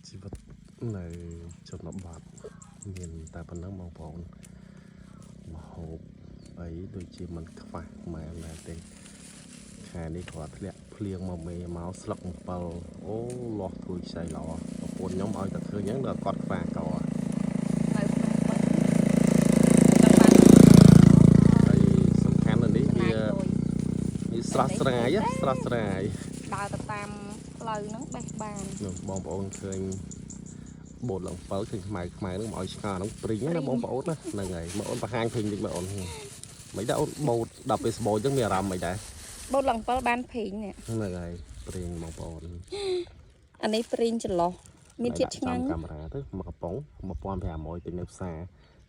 ជីវិតនៅជនបទមានតែប៉ុណ្ណឹងបងប្អូនមហូបអីដូចជាមិនខ្វះម៉ែនដែរទេខែនេះគាត់ធ្លាក់ភ្លៀងមកមេមកស្លឹកអំពិលអូលាស់ទួយខ្ចីល្អប្រពន្ធខ្ញុំឲ្យតែឃើញហ្នឹងដល់គាត់ខ្វាក នៅភ្នំពេញ ហើយសំខាន់នៅនេះ ចំណា វា យលុយ វាស្រស់ស្រាយស្រស់ស្រាយ ដើរទៅតាមផ្លូវហ្នឹងបេះបាន នោះបងប្អូនឃើញបូតឡើង7ឃើញខ្មៅខ្មៅហ្នឹងមកឲ្យឆ្ងល់ហ្នឹងព្រីងណាបងប្អូនណាហ្នឹងហើយមកអូនបង្ហាញព្រីងតិចមើលអូនមិនដែរអូនបូតដល់ពេលស្បូតអញ្ចឹងមានអារម្មណ៍មិនដែរ បូតឡើង7បានព្រីងនេះ ហ្នឹងហើយព្រីងបងប្អូន អានេះព្រីងចន្លោះមានជាតិឆ្ងាញ់ កាមេរ៉ាទៅមកកំប៉ុង1500ទិញនៅផ្សារ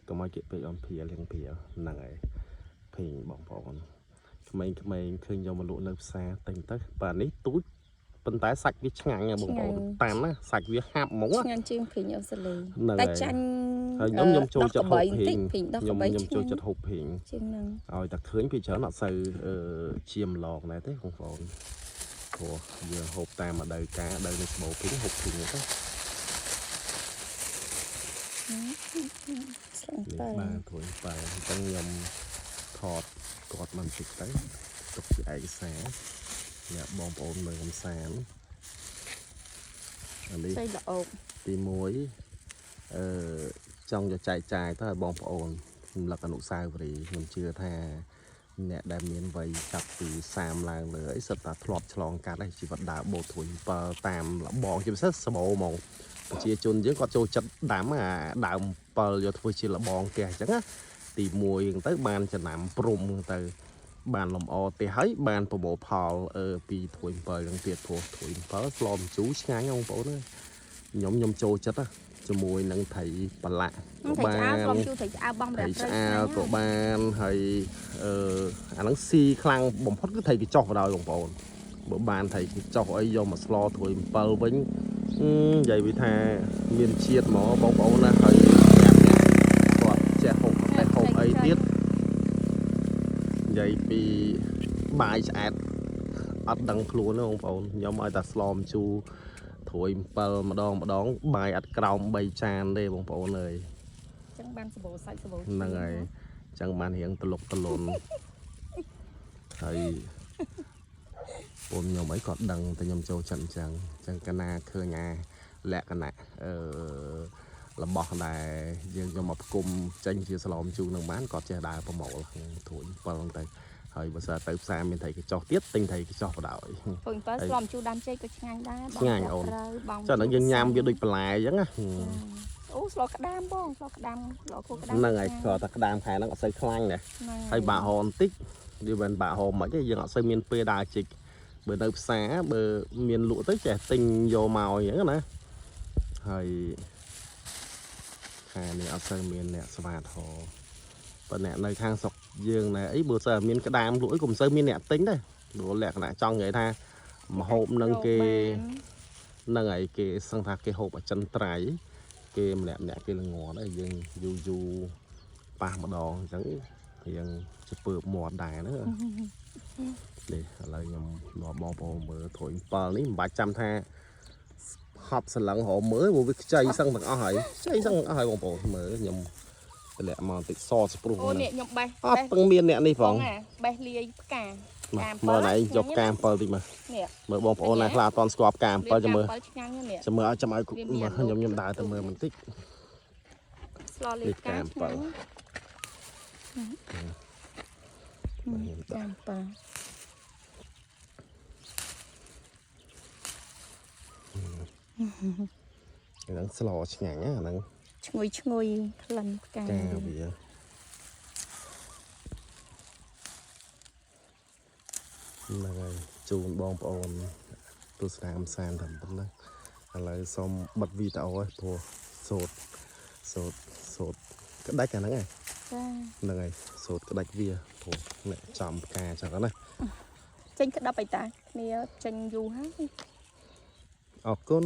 កុំឲ្យគេពេកអូនព្រាលៀងព្រាលហ្នឹងហើយព្រីងបងប្អូនក្មេងៗឃើញយកមកលក់នៅផ្សារទិញទៅបាទនេះទូចប៉ុន្តែសាច់វាឆ្ងាញ់ណាបងប្អូនតាមណាសាច់វាហាប់ហ្មងណា ឆ្ងាញ់ជាងព្រីងអូស្ត្រាលី ហ្នឹងហើយ តែចាញ់ ហើយខ្ញុំខ្ញុំចូលចិត្តហូប បន្ ភីង តិចព្រីងដោះ ខ្ញុំ ក្របី ខ្ញុំចូលចិត្តហូបភីង ជាងហ្នឹង ឲ្យតែឃើញពីច្រើនអត់សូវអឺជាម្លងដែរទេបងប្អូនព្រោះយើងហូបតាមរដូវកាលរដូវនេះស្បូរភីងហូបភីងទៅ ស្លឹក នេះ 7 បានត្រួយបើអញ្ចឹងខ្ញុំថតគាត់មកបន្តិចទៅទុកជាឯកសារអ្នកបងប្អូនមើលកំសាន្តអានេះ ស្អីល្អោក ទី1អឺចង់จะចែកចាយទៅឲ្យបងប្អូនរំលឹកអនុស្សាវរីយ៍ខ្ញុំជឿថាអ្នកដែលមានវ័យចាប់ពី30ឡើងលើអីសិតតែធ្លាប់ឆ្លងកាត់ហើយជីវិតដើរបូតធួយ7តាមលបងជាពិសេសសបោហ្មងប្រជាជនយើងគាត់ចូលចិត្តដាំអាដើម7យកធ្វើជាលបងផ្ទះអញ្ចឹងណាទី1ហ្នឹងទៅបានចំណាំព្រំហ្នឹងទៅបានលម្អផ្ទះហើយបានប្រមូលផលអឺពីធួយ7ហ្នឹងទៀតព្រោះធួយ7ស្លម្ជូរឆ្ងាញ់ណាបងប្អូនណាខ្ញុំខ្ញុំចូលចិត្តណាជាមួយនឹងត្រីប្រឡាក់ក៏ ត្រី បា ឆ្អើ ន ស្លំជូរត្រីឆ្អើបង ត្រី ប្រាប់ ឆ្អើក៏បានហើយអឺអាហ្នឹងស៊ីខ្លាំងបំផុតគឺត្រីកញ្ចុះបណ្ដោយបងប្អូនបើបានត្រីកញ្ចុះអីយកមកស្លត្រួយ7វិញអឺនិយាយវាថាមានជាតិហ្មងបងប្អូនណាហើយអ្នកគាត់ចេះហូបម្ទេសហូបអីទៀតនិយាយពីបាយឆ្អែតអត់ដឹងខ្លួនទេបងប្អូនខ្ញុំឲ្យតែស្លមជូរត្រួយ7ម្ដងម្ដងបាយអត់ក្រោម3ចានទេបងប្អូនអើយ ចឹងបានសបោសាច់សបោ ហ្នឹងហើយអញ្ចឹងបានរៀងតលុកតលុនហើយពូនខ្ញុំអីគាត់ដឹងតែខ្ញុំចូលចិត្តអញ្ចឹងអញ្ចឹងកាលណាឃើញអាលក្ខណៈអឺរបស់ដែលយើងយកមកផ្គុំចេញជាស្លមជូរនឹងបានគាត់ចេះដើរប្រមូលត្រួយ7ហ្នឹងទៅហើយបើសិនទៅផ្សារមានត្រីកញ្ចុះទៀតទិញត្រីកញ្ចុះបដ ாய் ព្រោះ7ស្លំជូរដើមចេកក៏ឆ្ងាញ់ដែរ ឆ្ងាញ់អូន ត្រូវបង ចុះហ្នឹងយើងញ៉ាំវាដូចបន្លែអញ្ចឹងណា អូស្លក្តាមបងស្លក្តាមស្លគោក្តាម ហ្នឹងហើយគាត់ថាក្តាមខែហ្នឹងអត់សូវខ្លាញ់ដែរ ហើយបាក់ហោបន្តិចវាមិនបាក់ហោមិនទេយើងអត់សូវមានពេលដើរជីកបើនៅផ្សារបើមានលក់ទៅចេះទិញយកមកអញ្ចឹងណាហើយខែនេះអត់សូវមានអ្នកស្វាតហោបើអ្នកនៅខាងស្រុកយើងណែអីបើសូវមានក្តាមលក់អីក៏មិនសូវមានអ្នកទិញដែរព្រោះលក្ខណៈចង់និយាយថាម្ហូបនឹងគេនឹងហើយគេសឹងថាគេហូបអចិន្ត្រៃយ៍គេម្នាក់ម្នាក់គេល្ងដែរយើងយូរយូរប៉ះម្ដងអញ្ចឹង រៀងជាពើបមាត់ដែរហ្នឹងនេះឥឡូវខ្ញុំនាំបងប្អូនមើលត្រួយ7នេះមិនបាច់ចាំថាហប់សន្លឹងរមមើលព្រោះវាខ្ចីសឹងទាំងអស់ហើយខ្ចីសឹងទាំងអស់ហើយបងប្អូនមើលខ្ញុំតម្លាក់មកបន្តិចសស្ព្រុស អូ ហ្នឹង នេះខ្ញុំបេះ អត់ពឹងមានអ្នកនេះផង បងអាបេះលាយផ្កា មកមើលណៃយកផ្កា7តិចមើល នេះ មើលបងប្អូនណាខ្លះអត់ទាន់ស្គាល់ផ្កា7ចាំមើល 7ឆ្ងាញ់ណាស់នេះ ចាំមើលឲ្យចាំឲ្យមើលខ្ញុំខ្ញុំដើរទៅមើលបន្តិច ស្លលាយផ្កាឆ្ងាញ់ មើលខ្ញុំ ផ្កា7 ហ្នឹងស្លឆ្ងាញ់ណាហ្នឹង ឈ្ងុយឈ្ងុយក្លិនផ្កា កាវាហ្នឹងហើយជូនបងប្អូនទស្សនាកំសាន្តតែប៉ុណ្ណឹងឥឡូវសូមបិទវីដេអូហើយព្រោះសូត្រសូត្រសូត្រក្តាច់អាហ្នឹងឯង ចា ហ្នឹងហើយសូត្រក្តាច់វាព្រោះអ្នកចំផ្កាចឹងណា ចេញក្តាប់អីតាគ្នាចេញយូរហើយ អរគុណ